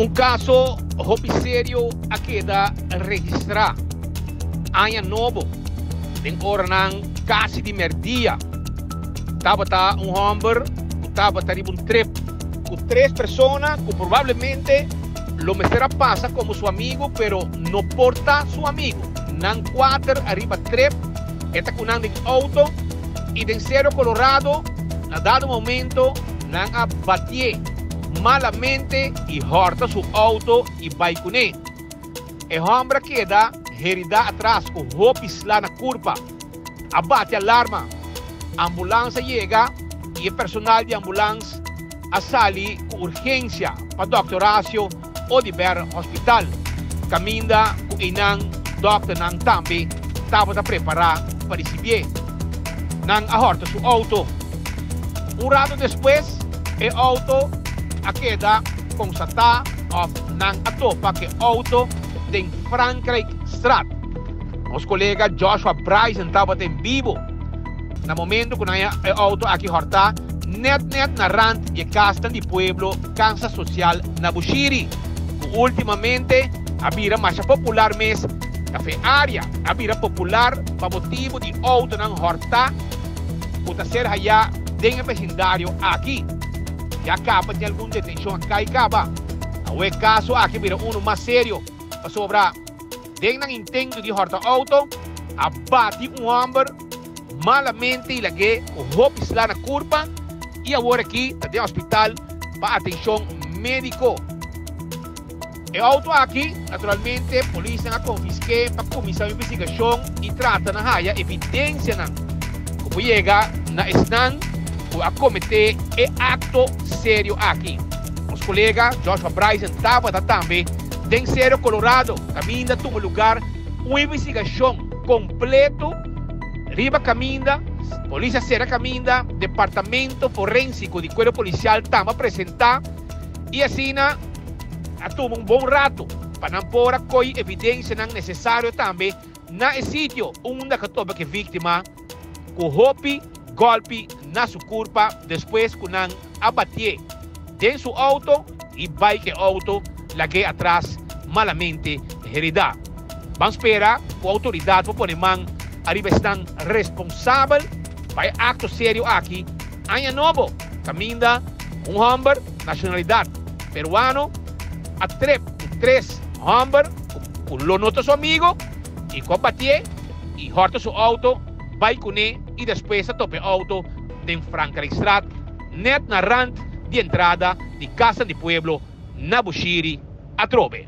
Un kaso hopi serio a keda registrá aña nobo den oranan kasi di mèrdia. Tabata un hòmber ku tabata riba un trip ku tres persona ku probablemente lo mester a pasa komo su amigu pero no por ta su amigu. Nan kuater ariba trip, e ta ku nan den outo i den Sero Colorado na dado momento nan a batié malamente i hòrta su outo i bai kuné. E hòmber a keda heridá atras ku hopi sla na kurpa. A bati alarma, ambulans a yega i e personal di ambulans a sali ku urgensia pa Dòkter Horacio Oduber Hospital, kaminda ku einan dòkternan tambe tabata prepará pa risibié. Nan a hòrta su outo. Un rato despues e outo a keda konsatá òf nan a topa ku e outo den Frankrijkstraat. Nos kolega Joshua Bryson tabata en bibo na momento ku nan e outo aki hòrtá nèt nèt na rant di e kasnan di pueblo Kansa Sosial na Bushiri, ku últimamente a bira masha popular mes. Café Aria a bira popular pa motibu di outonan hòrtá ku ta ser hayá den e besindario aki. Ya kaba tin algun detenshon a kai kaba. Awe e kaso aki a bira unu mas serio pasobra den nan intento di hòrta outo a bati un hòmber malamente i lag'é ku hopi sla na kurpa i awor aki ta den hospital pa atenshon médiko. E outo aki, naturalmente, polisnan a konfisk'é pa kuminsá un investigashon i trata na haya evidensianan ku por yega na esnan ku a kometé e akto serio aki. Nos kolega Joshua Bryson tabata tambe den Cerro Colorado kaminda tuma lugar un investigashon kompleto riba kaminda. Polis a sera kaminda, Departamento Forensiko di Kuerpo Polisial tambe a presentá i asina a tuma un bon rato pa nan por a koy evidensianan nesesario tambe na e sitio unda ka topa ku e víktima ku hopi gòlpi na su kurpa despues ku nan a batié den su outo i bai ku e outo lag'é atras malamente heridá. Ban spera ku outoridat por pone man ariba esnan responsabel pa e akto serio aki. Aña Nobo, kaminda un hòmber nashonalidat peruano a trep ku tres hòmber ku lo no ta su amigo i ku a batié i hòrta su outo bai kuné i despues a topa e outo den Frankrijkstraat nèt na rant di entrada di Casa di Pueblo na Bushiri atrobe.